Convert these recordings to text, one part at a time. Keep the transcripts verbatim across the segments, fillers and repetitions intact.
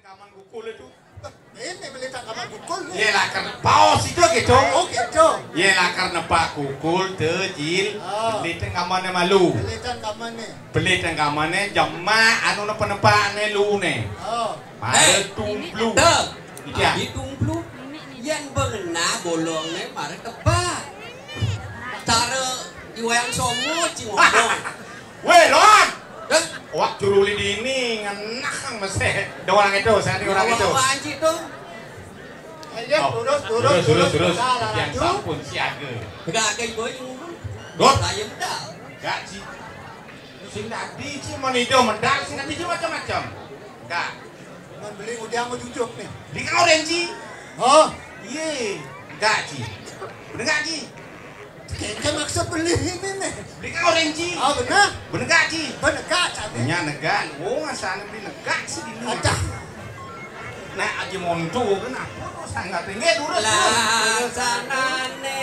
Kaman kukul itu. Ini beli tangkaman kukul nih. Ye, lakar paos itu gitu. Oh, gitu. Ye, lakar nepak kukul tuh, Cil. Oh. Beli tangkamannya malu. Beli tangkamannya. Beli tangkamannya jemak anu nepak-nepaknya lu nih. Oh. Pada eh, tumplu. Tuh. Iya. Di tumplu. Yan bengenah bolongnya mara tepak. Cara di wayang somo, cing ngomong. Weh, Lon! Eh? Wak curuli dini ngenah mesti. Dua orang itu, saya orang itu. Apa anjing tuh? Ayo, oh, terus, terus, terus, terus, terus. Salah yang laju. Sampun siaga. Enggak ada ibu yang ngomong. Dot. Saya medal. Enggak, Ji. Sing tadi, Ji, mau nido medal, sing tadi, Ji, macam-macam. Enggak. Cuman beli udah mau jujuk nih. Beli kan orange, Ji. Oh. Iya. Enggak, Ji. Bener enggak, Ji? Kayaknya maksud beli ini nih. Beli kan orange, Ji. Oh, bener. Bener enggak, Ji? Bener enggak, Ji? Nya negak. Oh, ngasane beli negak sih dini. Adah. Nah, Aji Monto kenapa kok sangat tinggi? Durus, durus. Laksanane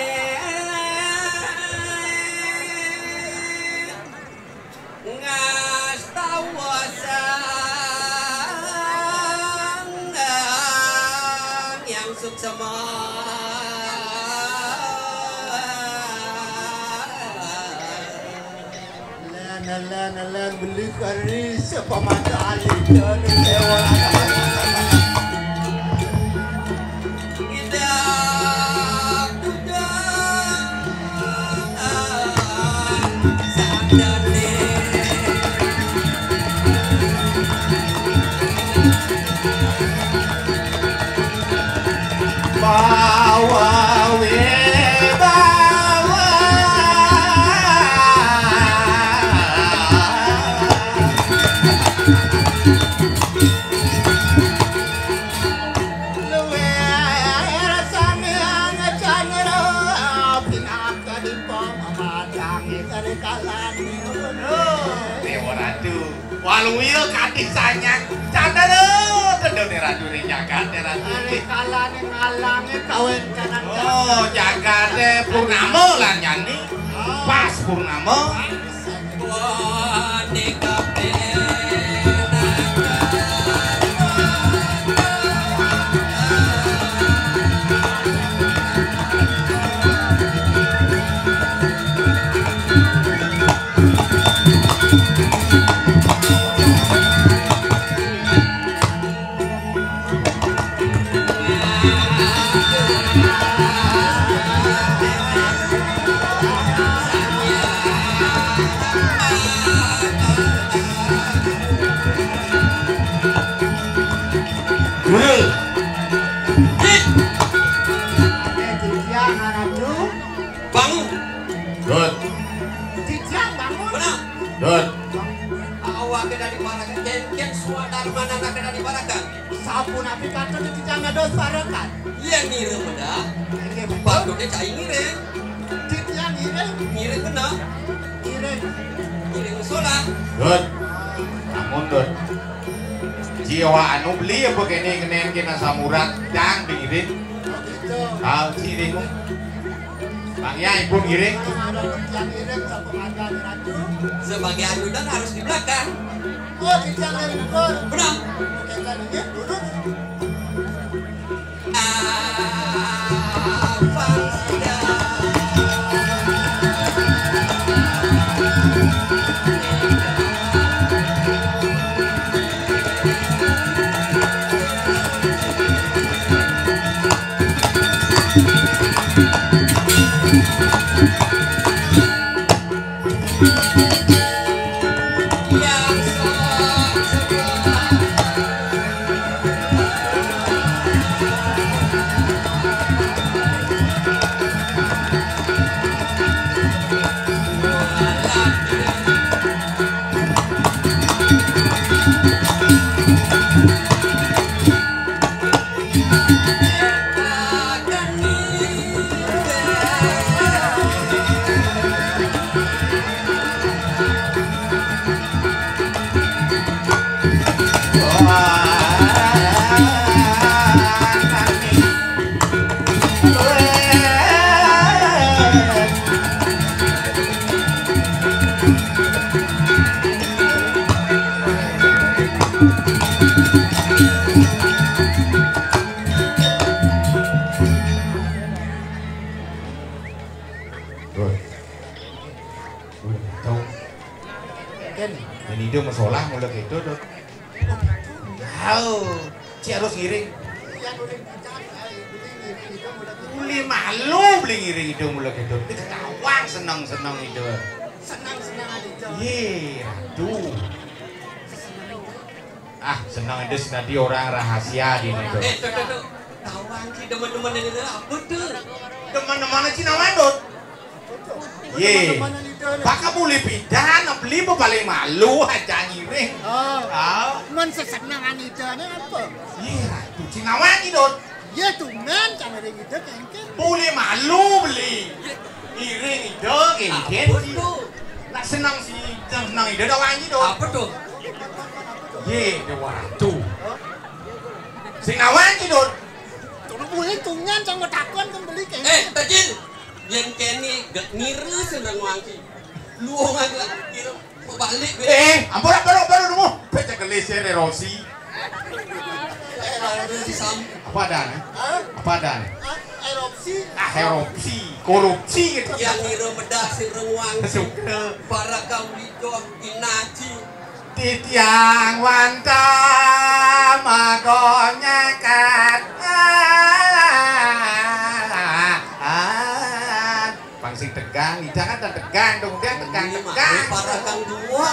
ngastawa sang yang suksema. Lan, lan, lan, beli kari sepamata alih dan dewa. Kita sudah sadar nih. Bawa we bawa. Luwe rasane angecan ro pinaka dipo mamadangi kari kalani. Dewa Ratu. Walung iya kadis sanyang. Candana kendone ratu ring jagat, ya, Ratu. Ari kalane ngalange kawentenan. Oh, jagate purnama lan nyani. Ah. Pas purnama. Wah, ning kabeh. Guru. Hit. Bangun. Dut. Titiang bangun. Benar. Dut. Awake dadi parakan, yen, yen swadarman anake dadi parakan. Sapunapi patut titiang dados parakan? Yen ngiring bener. Inggih, betul. Patute cai ngiring. Titiang ngiring. Ngiring bener. Ngiring. Ngiring solah. Dut. Amun, Dut. Jiwa anu beli apa kene kenen kena samurat dang diiring. Oh, gitu. Ah, siring. Bang ya, ibu ngiring. Sebagai ajudan harus di belakang. Oh, di belakang, betul. Benar. Oke, kan ini duduk. Hau, cek harus ngiring. Beli malu beli ngiring Ida mula gitu. Diketawang seneng-seneng Ida. Seneng-seneng Ida. Ye, aduh. Ah, seneng Ida, senadi orang rahasia di Ida. Eh, tuh, tuh, tuh. Tawang sih demen-demen ini apa tuh? Demen-demen sih nama Dut. Ye. Baka buli pidan, beli pa paling malu, aja ngiring. Oh. Ah. Men sesenengan Ida ne apa? Ye, Ratu, sing awang Ida. Ye, tumen cang ngiring Ida kengken. Buli malu beli. Ngiring Ida kengken. Apa tuh? Nak seneng si, seneng, seneng Ida dah awang Ida. Apa tuh? Ye, Dewa Ratu. Sing awang Ida. Tunggu buli tumen cang matakon kan beli kengken. Eh, Tajil. Yen kene gak ngira seneng wangki. Luwung aku lah ngira. Mau balik gue. Eh, ampun, ampun, ampun, ampun. Pecah gelis ya, erosi. Eh, lalu si Sam. Apa ada nih? Hah? Apa ada nih? Hah? Erupsi. Ah, erupsi, korupsi gitu. Yang ngira medah seneng wangki. Suka. Para kang wijo inaji. Titiang wanta mago nyakat. Pang sing tegang, jangan dan tegang dong, dia tegang, ini mah tegang. Para kang dua.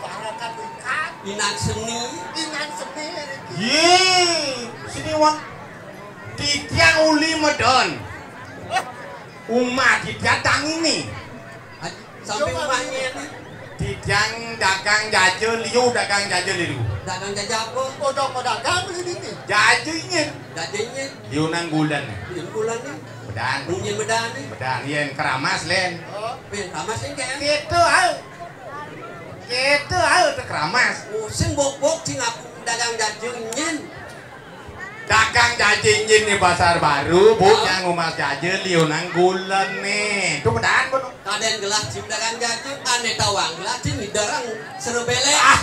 Para kang ikat. Inang seni. Inang seni. Ye, seni wong. Titiang uli medon. Umat titiang tang ini. Sampai rumahnya ini. Titiang dagang jaja liu, dagang jaja liu. Dagang jaja apa? Kodok mau dagang beli ini. Jaja ingin. Jaja ingin. Liu nang bulan. Liu bulan nih. Bedan. Mungkin bedan nih. Bedan, yen keramas, Len. Oh, yen keramas ini kayak. Gitu, au. Gitu, au, tuh keramas. Oh, sing bok-bok, sing aku dagang jaja ingin. Dagang jaja injin nih Pasar Baru, Bu, yang umas jaja liu nang gulen nih. Tuh, bedan, Bu. Kaden gelah cing dagang jaja, ane tawang gelah cing ngidarang serebele. Ah,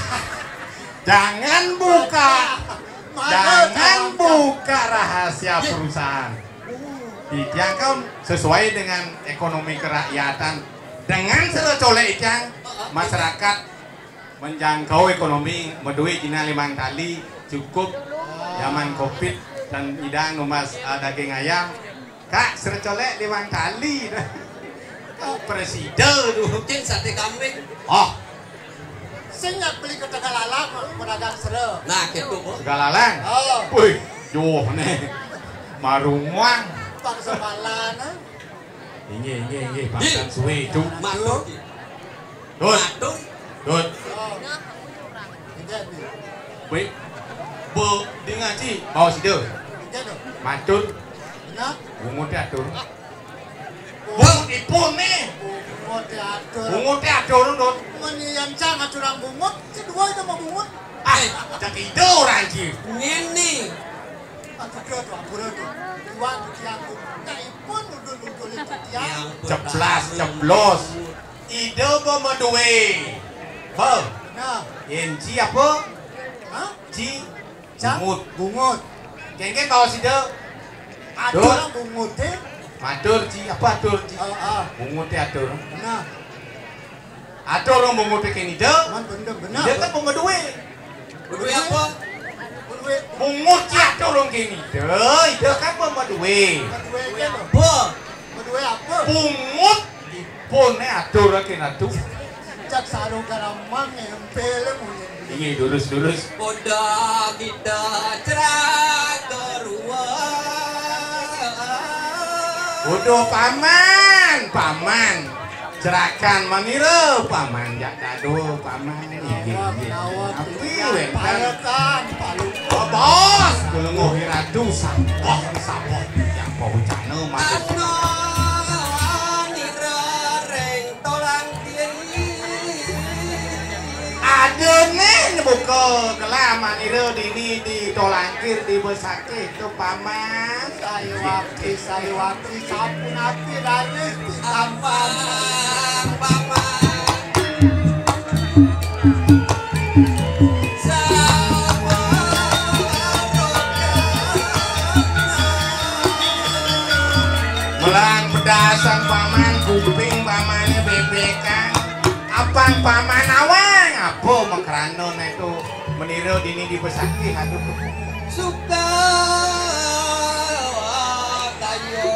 jangan buka, jangan buka rahasia perusahaan. Itiang kan sesuai dengan ekonomi kerakyatan. Dengan serecolek itiang, masyarakat menjangkau ekonomi, medui kina limang tali cukup zaman covid dan idang numbas, eh, daging ayam. Kak, serecolek limang tali. Presida tu. Mungkin sate kambing. Oh. Sing nak beli ke Tegalalang, pedagang sere. Nah, gitu, Bu. Tegalalang. Oh. Wih, jauh nih. Marumuang. Bangsa Malan, eh. Inggih, inggih, inggih. Pangkat suwe, Cuk. Matur. Dut. Matur. Dut. Wih. Bu, dengar, Ci. Bawa sida. Matur. Bungut atur. Bungut ipun nih. Bungut atur. Bungut atur, Dut. Menian cang aturang bungut, kedua itu mau bungut. Ah, tak itu orang, Ci. Ngene. Ampura to, ampura to. Iwang titiang ku. Nek ipun nudul-nudul titiang. Ceplas, ceplos. Ida apa maduwe? Ba. Nah. Yen ci apa? Hah? Ci. Cak? Bungut. Bungut. Kengken bawa sida. Atur bungut e. Matur ci, apa atur ci? Heeh. Bungut e atur. Nah. Atur rong bungut kene ida. Man bener, bener. Ida kan bungut duwe. Duwe apa? Duwe. Bungut ya atur rong kene ida. Ida kan bungut duwe. Duwe apa? Duwe apa? Bungut ipun e atur kene adu. Cak sarung karamang nempel muni. Ini lurus-lurus. Padha kita cerah keruan. Uduh paman, paman. Cerakan manira paman jak dado paman. Inggih, inggih. Api wénten. Parekan, palu. Oh, bos, kulunguh iratu sampah, sampah. Yang bau cana masuk. Ano nira ring tolang kiri. Adene buka kelah manira dini di tolangkir di besakih tu paman. Sayuwakti, sayuwakti, sampun ati raris pitampan. Paman. Melang pedasan paman, kuping pamane bebekan. Apang paman awang, apa makrana netu? Menira dini dipesakti, aduh. Suka kayo.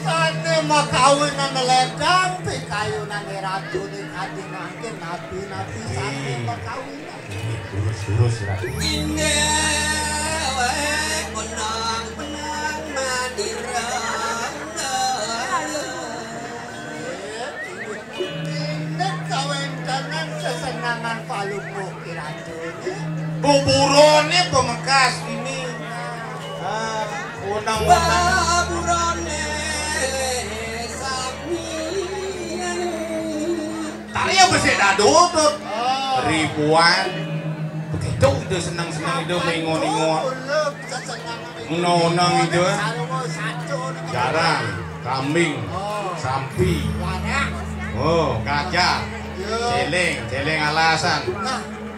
Ane makawinan ledang, pikayunan ratu di kadi mangkin nabi-nabi sane makawinan. Ini terus-terus, Ratu. Inggih wae, menang-menang Madura. Inggih kawentenan sesenangan palupuh kiratu. Kuburane pemekas ini. Ah, unang-unang. Baburane sami. Tari apa sih dado tuh? Oh. Ribuan. Begitu itu senang-senang itu mengon-ingon. Undang-undang itu, eh. Jarang, kambing, sampi, oh, gajah, celeng, celeng alasan.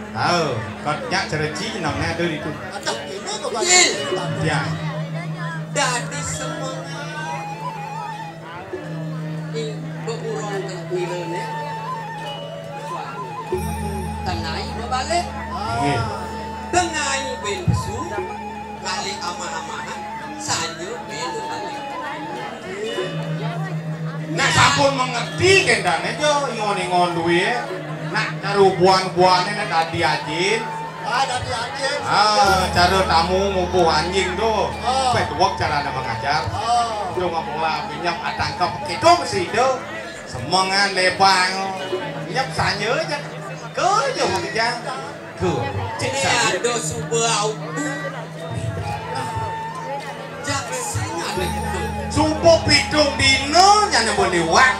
Tahu, kotnya cereci namanya tuh itu. Ya. Dadi semangat. Ing beburon nilene. Tenai bebalik. Nggih. Tenai ben pesu. Kali amah-amahan. Sanya ben bebalik. Nek sampun mengerti kendane jo ingon-ingon duwe. Nak karo buan-buane nek dadi ajin. Ah, dadi anjing. Ah, cara tamu mubuh anjing tuh. Oh. Peh tuwek carane mengajar. Oh. Yo ngomong lah, pinyap atangkep gitu mesti itu. Semengan lepang. Nyap sanya aja. Ke aja mau kerja. Ke. Cek sanya. Ada suba auku. Jak sing ada gitu. Subuh pitung dina nyane boleh wak.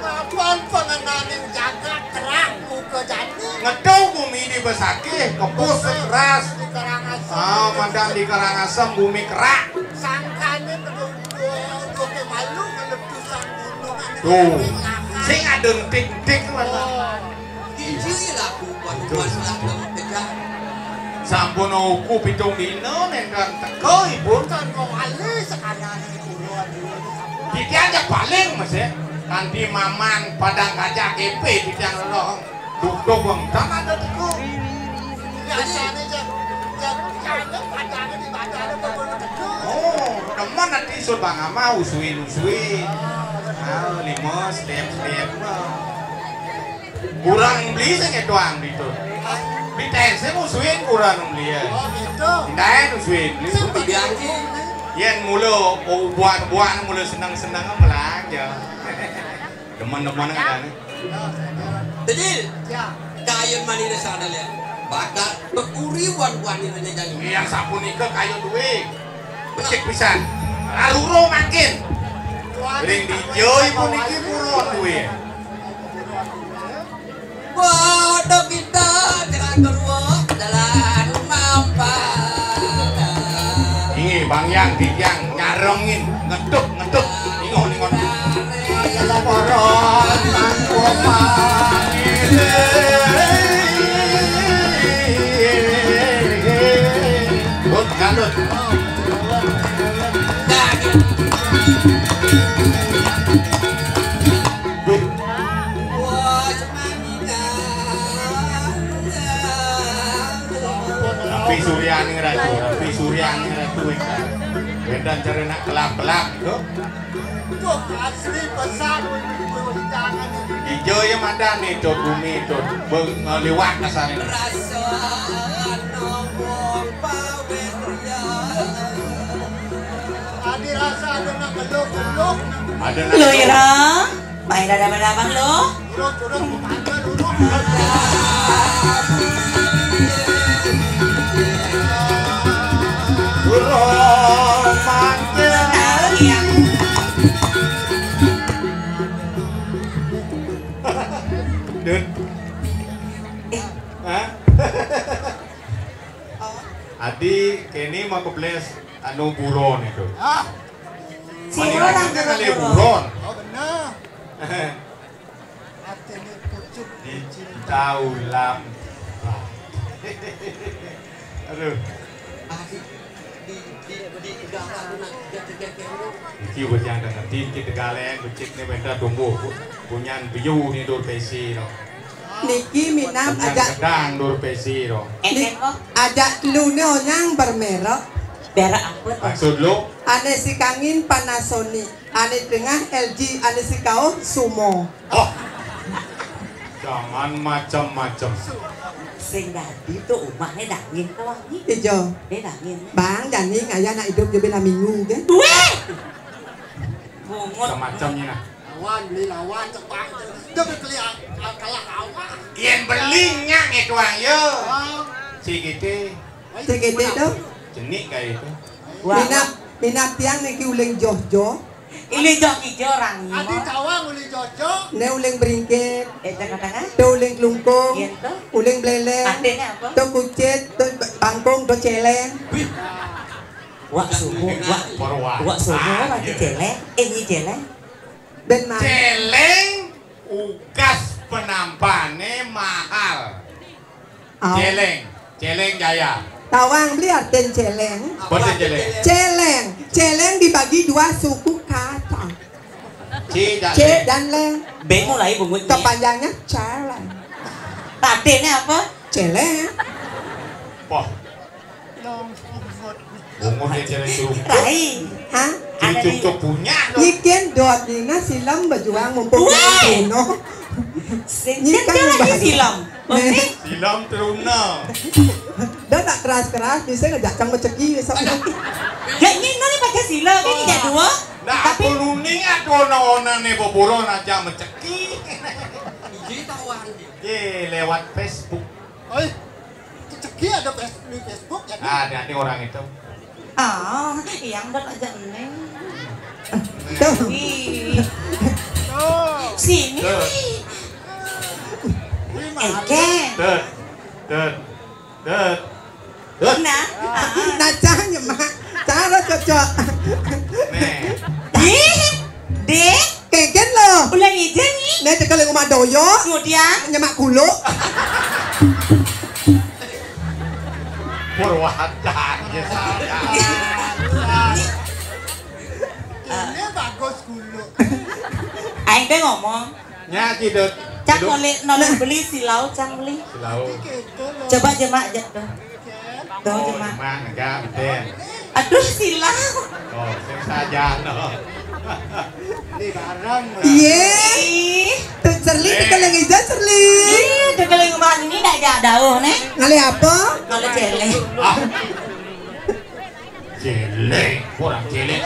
Kapan pengenaning jagat kerak muka jani? Ngedo bumi di Besakih, kepus keras. Di Karangasem. Ah, madan di Karangasem bumi kerak. Sangkane keduduk, duke malu ngeletusan gunung. Tuh. Sing ada entik-entik mana? Oh. Gigi laku buat buat salah kejar. Sampun uku pitung dina nendang teka ibu. Kan mau alih sekadar. Titiang jak paling, Mas, ya. Kanti mamang padang gajah kepe titiang lelong. Duduk wong tan ada teko. Biasane jak, jak, jak, padane di batane kok ngono teko. Oh, demen ati sun Bang Ama usuin-usuin. Ah, lima step-step. Kurang beli sing edoan itu. Biten sing usuin kurang beli ya. Oh, gitu. Ndaen usuin beli. Sing diganti. Yen mula buan-buan mula seneng-seneng belanja. Demen-demen kan. Tejil. Ya. Kayon mani desa ada lihat. Bakal bekuri buan-buan ini jangan. Yang sapunika kayon duwe. Becik pisan. Laruro mangkin. Ring dijoi puniki purun duwe. Waduh kita jalan kedua, jalan mampang. Inggih, Bang Yang, Bang Yang nyarengin, ngeduk, ngeduk. Ingon, ingon. Kaya laporan, Bang Gopal. Lut, kalut. Lut. Tapi Suryaning Ratu, tapi Suryaning Ratu. Wénten cara nak kelap-kelap itu. Tuh, asli besar, hidangan ini. Ijo ya madan nih, tuh bumi tuh. Beng, eh, liwat kasarnya. Rasa nongol pawet. Tadi rasa ada nak meluk-meluk. Ada nak. Lo ira, main ada apa lo? Meluk, meluk, meluk. Meluk, mangkir. Tahu ya. Dut. Eh. Hah? Oh. Adi, kene mau kebles anu buron itu. Ah. Si orang kena buron. Oh, benar. Atene pucuk. Di tahu lam. Aduh. Adi. Iki bocah ngerti, iki Tegaleng, becik ni bentar tumbuh. Punyan biu ni dur pesi tu. Niki minam ajak, gedang dur pesi tu. Ni-, ajak lu ni onyang bermerek. Merek apa tu? Maksud lu? Ane si kangin Panasonic, ane tengah L G, ane si kauh Sumo. Oh. Jangan macam-macam. Sing dadi tu umahne dangin tu, Wangi. Ijo. Eh, dangin. Bang, jani ngayah nak idup je bela minggu ke? Weh! Bungut. Macam-macam ni nah. Lawan, beli lawan, cekak. Dia beli kalah awak. Yen beli nyak ngetuang ya. Ah. C G T. C G T tu? Cenik kayak itu. Wah. Minap, minap tiang niki uling joh-joh. Ini jok ijo orang ni. Adi tawang uli jojo. Ne uling beringkit. Eh, tengah-tengah. Tu uling kelungkung. Iya, tu. Uling beleleng. Artinya apa? Tu kucit, tu bangkung, tu celeng. Wih. Wak subuh, wak. Perwata, wak subuh, wak iya. Celeng. Eh, ini celeng. Ben mah. Celeng, ugas penampane mahal. Au. Celeng, celeng jaya. Tawang beli artin celeng. Boten celeng. Celeng, celeng dibagi dua suku kata. C dan C leng. Dan leng. B mulai bungut. Kepanjangnya celeng. Tadine apa? Celeng. Poh. Bungut dia celeng cukup. Rai. Hah? Celeng cukup punya tu. Nyikin dot ni nah silam bejuang mumpung. Weh! Bunuh. Sing nyikan lagi silam. Oke. Silam teruna. Dah tak keras-keras, bisa ngejak cang beceki besok. Ya, ini nari pakai sila kan, tidak dua. Nah, tapi aku nuning aku ona-ona nih boboron aja beceki. Iji tawang. Ye, lewat Facebook. Oi, beceki ada Facebook, Facebook ya? Ah, nanti orang itu. Ah, yang buat aja neng. Ih. Sini. Tuh. Wih, malu. Eke. Dut. Dut. Dut. Dut. Nah. Nah, cahnya, Mak. Cara cocok. Nih. Ih, Dek. Keken lo. Ulang ije ni. Nek cekal yang rumah doyo. Kemudian? Nyemak kulo. Purwadan, ya saya. Ini bagus kulo. Aing teh ngomong. Nya, Cidut. Cang noleh, noleh beli silau, cang beli. Silau. Coba jemak aja tuh. Tuh, oh, jemak. Jemak, enggak, beten. Aduh, silau. Oh, sing saja, no. Ini barang. Iya. Ih. Tuh, Cerli, eh. Tekeling hijau, Cerli. Ih, tekeling rumah ini ndak ada daun, eh. Ngalih apa? Ngalih celeng. Ah. Celeng, kurang celeng.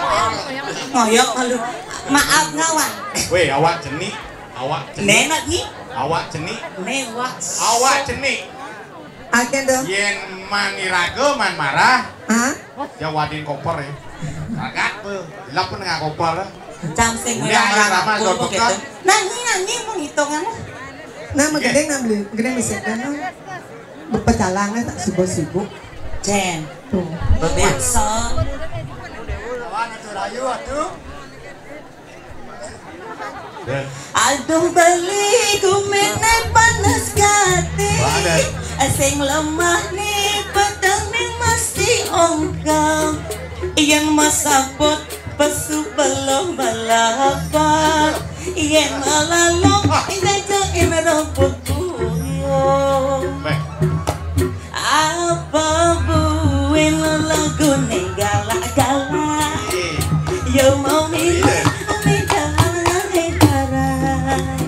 Ngoyok malu. Maaf ngawak. Weh, awak cenik, awak cenik. Nenek ni. Awak cenik. Newak. Awak cenik. Agen tu. Yen man iraga, man marah. Hah? Jawadin koper ya. Agak tu. Lep nengah koper. Cam sing orang marah kumpul gitu. Nanyi, nanyi mau ngitungan. Nah, magending nak beli, magending bisa kan. Bepecalang tak sibuk-sibuk. Cen. Tuh. Bebiasa. Lawan atuh rayu atuh. Aduh beli kumene panas gati. Sing lemah ni peteng ni masih ongkang. Yang masapot pesu belum belapa. Yang melalok jajain rumput buyung. Apa buin lagune galak-galak. Yo mau milih ame galak-galak.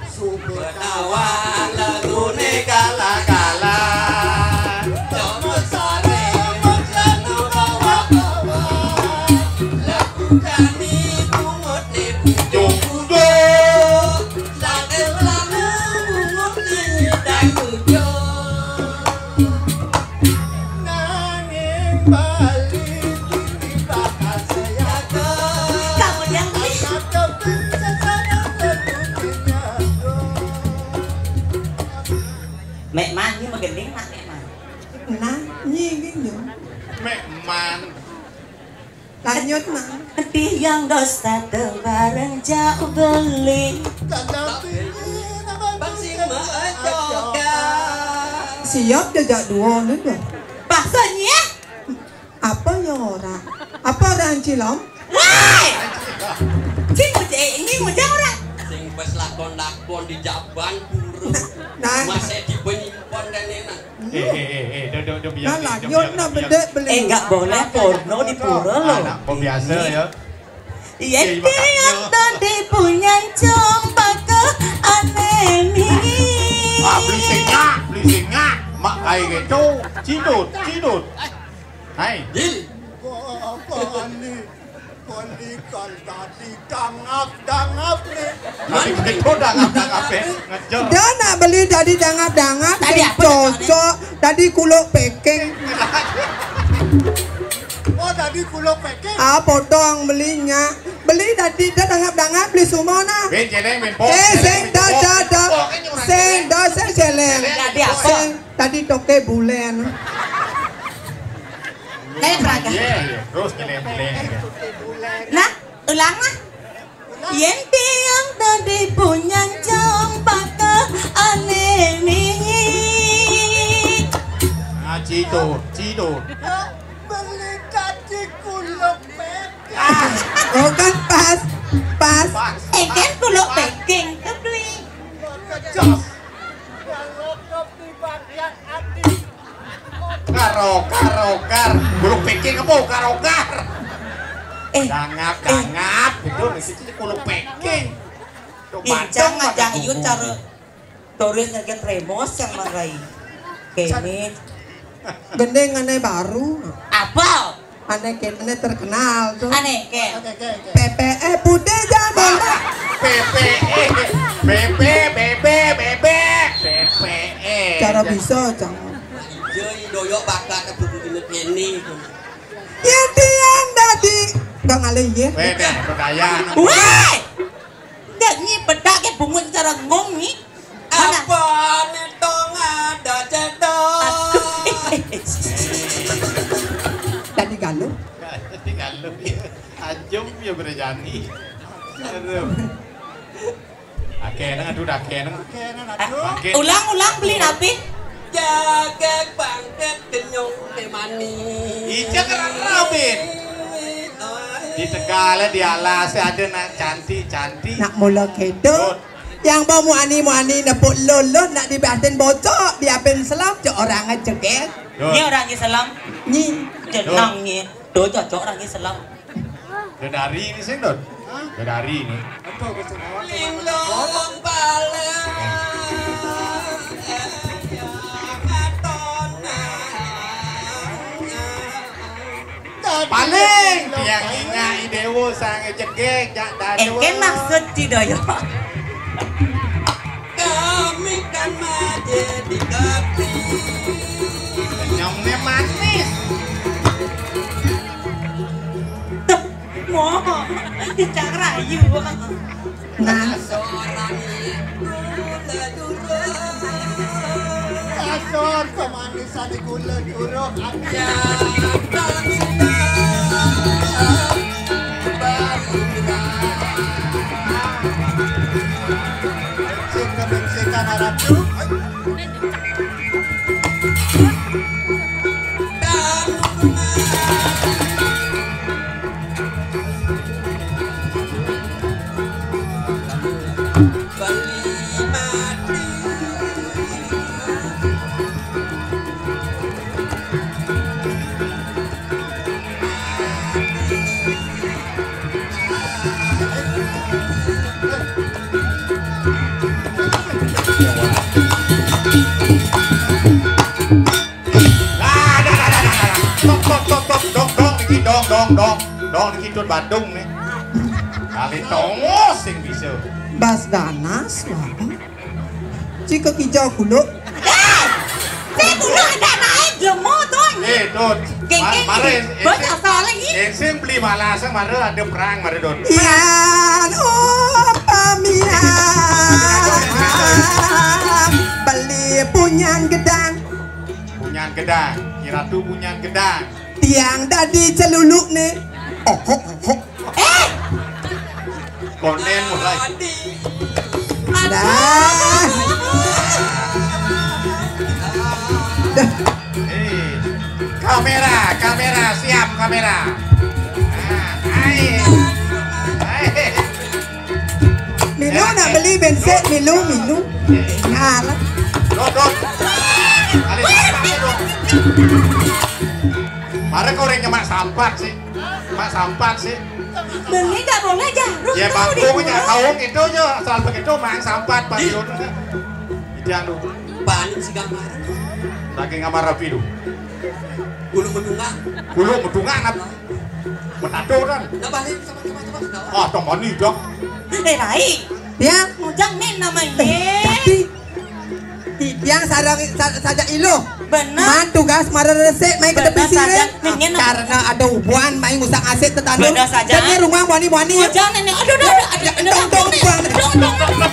Subetawa lagune galak-galak. Jomo sare mojano bawa-bawa. Lagu kami bungut ni bujung-bujung. Mek man, ni magending mak mek man. Nah, nyi gini. Mek man. Lanjut, Mang. Tiang dosa tebareng jak beli. Siap jajak dua ni dah. Asalnya? Apa ya orang? Apa orang Cilom? Woi! Sing ngujek, ini ngujek orang. Sing wis lakon-lakon di jaban pura. Nah. Masih dipenyimpan dan enak. Eh, eh, eh, eh, do, do, do, biar, nah, biar, lanjut, biar, nah, biar. Bedek beli. Eh, nggak boleh porno di pura, loh. Anak kok biasa ya. Iya, iya, iya, yang tadi punya cempaka aneh nih. Ah, beli singa, beli singa. Mak kayak gitu. Cidut, cidut. Hai. Dil. Kok, kok ani, kok ani kan tadi dangap, dangap nih. Tadi gitu dangap, dangap, eh. Ngejar. Dia nak beli tadi dangap-dangap, tadi sing apa cocok, tadi? Tadi kuluk peking. Oh, tadi kuluk peking. Ah, potong belinya. Beli tadi dah dangap-dangap beli semua nah. Bin, jeleng, bin, pok, eh, jeleng, sing bin, dah, pok, dah, bin, dah. Pok, kan orang sing jeleng. Dah, sing jeleng. Jadi apa? Sing tadi toke bulen. Kayak peraga. Iya, iya. Terus jeleng, jeleng, iya. Nah, ulang lah. Yen tiang tadi punya cempaka aneh nih. Nah, Cido, Cido. Beli tadi kuluk peking. Ah, oh kan pas, pas. Pas. Eh, kan kuluk peking kebeli. Jos. Kalau kopi bagian ati. Karo, karo, kar. Kuluk peking apa? Karo, kar. Eh, dangap, eh. Dangap. Gitu, di situ kuluk peking. Tuh, Incang Badung ngajak pakai Iyut kuku. Cara turis ngagen remos yang manggai. Kene. Gendeng aneh baru. Apa? Aneh kene terkenal tuh. Aneh ken. Oke, oke, oke. P P E putih jamu. P P E. P P, P P, P P. P P E. Cara bisa, Cang. Iya, doyok bakal ke buku ini kene. Ya, tiang tadi. Nggak ngalih, ya. Weh, dah, percaya. Weh! Ndak nyi pedak ke bungut cara ngong nyi. Mana? Apa nih tong ada cedok? Aduh. Tadi galuh. Tadi galuh, ya. Ajum ya berjani. Aduh. Akeh nang, aduh, akeh nang. Akeh nang, aduh. Bangkit. Ulang, ulang, beli napi? Jaga bangkit kenyong temani. Ija kerana, Bin. Di Tegal, di alas, ada nak cantik-cantik. Nak mula kedo. Good. Yang bau muani, muani, nepuk lolo, nak dibatin bocok, diapin selam, cok orang aja, geng. Good. Ni orang ni selam. Ni. Jenang ni. Dojo, cok orang ni selam. Udah dari ni sing, Dot. Hah? Udah dari ni. Apa ke sini? Linglung bala. Paling tiang ingai dewa sang jegeg jak dada. Engken maksud ti doyo. Kami kan maje di kaki. Senyumnya manis. Tuh, mo, cecak rayu. Nah. Asor kemanisan di gula juruk. Cek ke Meksika, Arab. Nah, dah, dah, dah, dah, dah. Stop, stop, stop, stop. Dong, dong, niki, dong, dong, dong. Dong, niki Tut Badung nih. Kali tongos sing bisa. Bas danas, wah. Cika kijau kuluk. Eh, saya kuluk ada naik jemo tuh. Eh, Tut. Geng, geng, mare, bos asal lagi. Sing beli malah sang mare ada perang mare, Tut. Yan, oh, pamian. Beli punyan gedang. Punyan gedang, Ki Ratu punyan gedang. Tiang dadi celuluk nih. Oh, oh, oh, oh. Eh! Konen mulai. Dah. Dah. Eh. Kamera, kamera, siap kamera. Nah, ayo. Ayo. Milu nak beli bensin, milu, milu. Nah, lah. Dot, dot. Ada sampah, dot. Mare kok orang nyemak sampah sih? Mak sampah sih. Beli nggak boleh, Jah. Ya, bangku punya kaum itu aja, asal begitu, mang sampah, Pak Yun. Jangan lu. Paling si gambar. Lagi ngamar rapi lu. Bulu menunggak. Bulu menunggak, nap-, menado, kan? Nah, balik sama, sama, sama, sama. Ah, teman ni, Dok. Eh, Rai. Ya. Ngujang ni namanya. Eh, tapi Tiang sareng sa-, saja iluh. Bener. Man tugas mara resik mai ke tepi sini. Karena ada ubuan mai ngusak asik tetandur. Bener saja. Dene rumah muani-muani. Hujan ini. Aduh, aduh, aduh, aduh, aduh, dong, dong, dong, dong, dong, dong,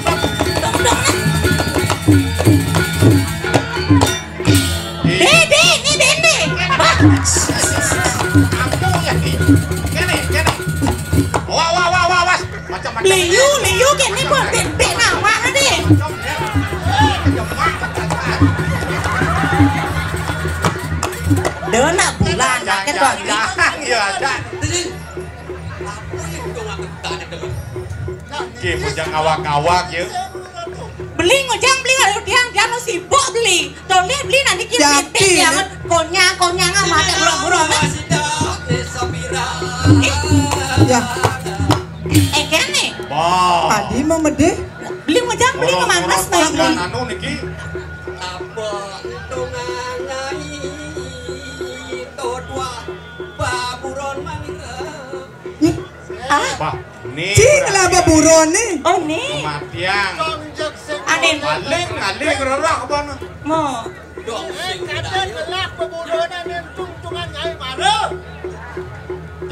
dong, dong. Dek, dek, ni dek, dek. Bah. Ampun ya, ni. Kene, kene. Wah, wah, wah, wah, wah. Liu, liu, kene kok bebek nawak ni. Dia nak bulan, nak ketok ni. Ya, ada. Oke, bujang awak-awak ya. Beli ngujang, beli, kalau dia, dia nu sibuk beli. Toleh beli nanti kita. Yakin, bebek ya, ya? Konyang, konyang amat, ya, burung-burung, eh. Ya. Eh, kene. Wah. Adi mau medih. Beli ngujang, beli. Orang, kemanas, orang, baik, orang beli. Anu niki. Apa itu ngangai itu dua baburon manira. Ih, ah. Bah, ni. Cik, berarti lah baburon ni. Oh, ni. Kematian. Anin. Aling, aling, rerah, apa, nah? Mo. Dong, sing kadang gelak beburonan yang tungtungan ngai mara.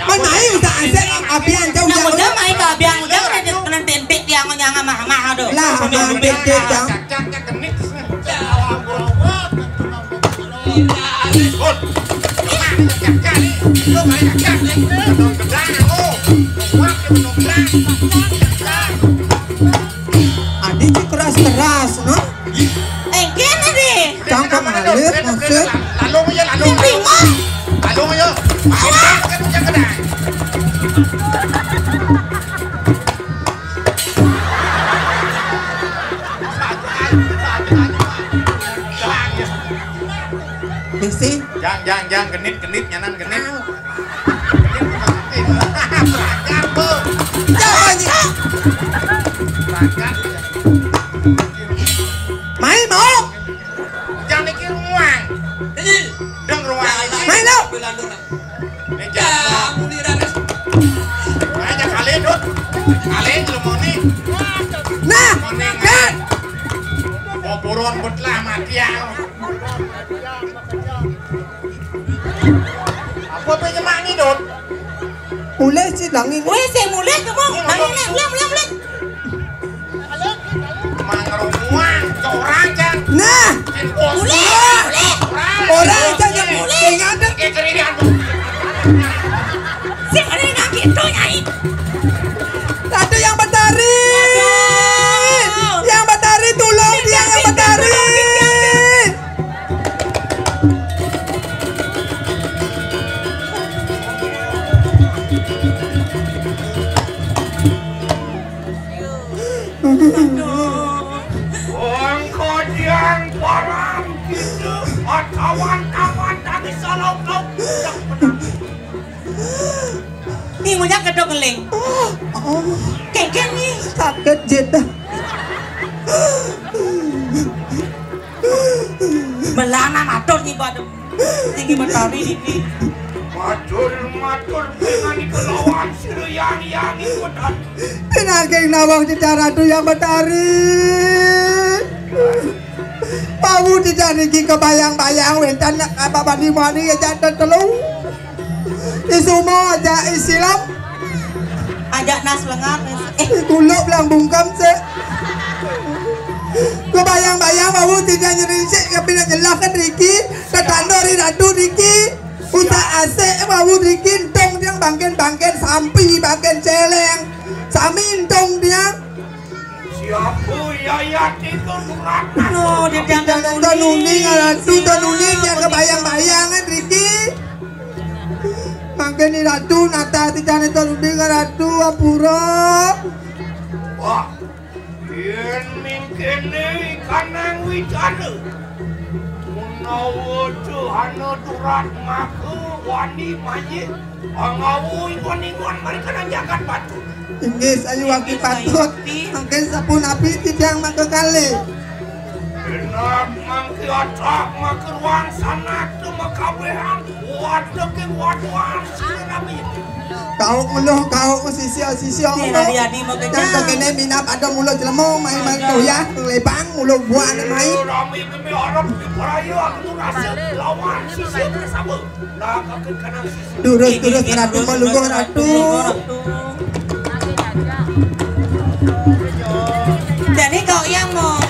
Mai, mai, udah asik, abian jauh. Nah, udah mai ke abian, udah, udah, kena tempek dia, ngonyang mah, mah, aduh. Lah, mah, tempek jauh. Cak, cak, genit, terus nih. Jauh, bro. Good. Cak, cak, cak, nih. Lu mai cak, cak, nih. Gedong gedang, lu. Kuat, ya, gedong gedang. Cak, cak. Adi cik keras-keras, no? Eh, kene deh. Cangkem alit, maksud. Lalu aja, lalu. Bingung. Lalu aja. Awas. Kan hujan kedai. Bisi. Jang, jang, jang, genit, genit, nyanan genit. Berangkat, Bu. Jangan. Berangkat. Mai, mau. Jangan mikir uang. Dong ruang ini. Mai, lo. Ini jangan. Aja kali, Dut. Kali, lu mau nih. Nah, mau nih, kan. Mau buron bet lah mati ya. Apa pe nyemak ni, Dut? Mulih si langit. Weh, sing mulih kamu. Langit, mulih, mulih, mulih. Mangrumuan, corang, Cang. Nah. Mulih, mulih. Orang saja mulih. Ingat deh. Kayak cerian. Sing ada yang gitu, Nyai. Ratu yang Betari. Aduh. Yang Betari, tolong dia, yang Betari. Wong kodian parang gitu, atawan-tawan tadi salok-lok. Ni mujak kedok ngeling. Oh. Kengkeng ni. Sakit, Jit. Melana matur ni badem. Tinggi Betari ini. Matur, matur, dengan kelawan sira yang, yang ikutan. Pinanggih nawang cecah Ratu yang Betari. Pawu cecah niki kebayang-bayang wénten apa bani-bani ya janten telu. Isumo aja isilam. Ajak nas lengar. Eh, kuluk belang bungkem sik. Kebayang-bayang wau tidak nyerinsik, tapi nak jelaskan Riki, tetandori Ratu Riki. Utak asik wau Riki, entong tiang bangken-bangken sampi, bangken celeng. Sami entong tiang. Siapa yayat itu surat? No, dia jangan nuni, Ratu, nuni, dia kebayang-bayang kan, Riki. Kene Ratu, nata titane to runding Ratu, apura. Wah, yen mingkene kanang wicana. Menawa cehana durat maka wani maye. Angawu ingkon-ingkon mereka nang jagat batu. Inggih, sayu waki patut. Mangkin sapunapi titiang maka kalih. Enak mangke acak maka ruang sanak tu makabehan. Waduh ke waduhan sira rami. Kau nguluh, kau sisia-sisia nguluh. Adi-adi maka yang kene minap ada mulu jelema mai-mai kuyah lebang mulu buah mai. Rami kami harap di peraya aku rasa lawan sisia bersama. Nah, kakek kanan sisia. Durus, durus, Ratu, malungguh, Ratu. Jadi kau yang mau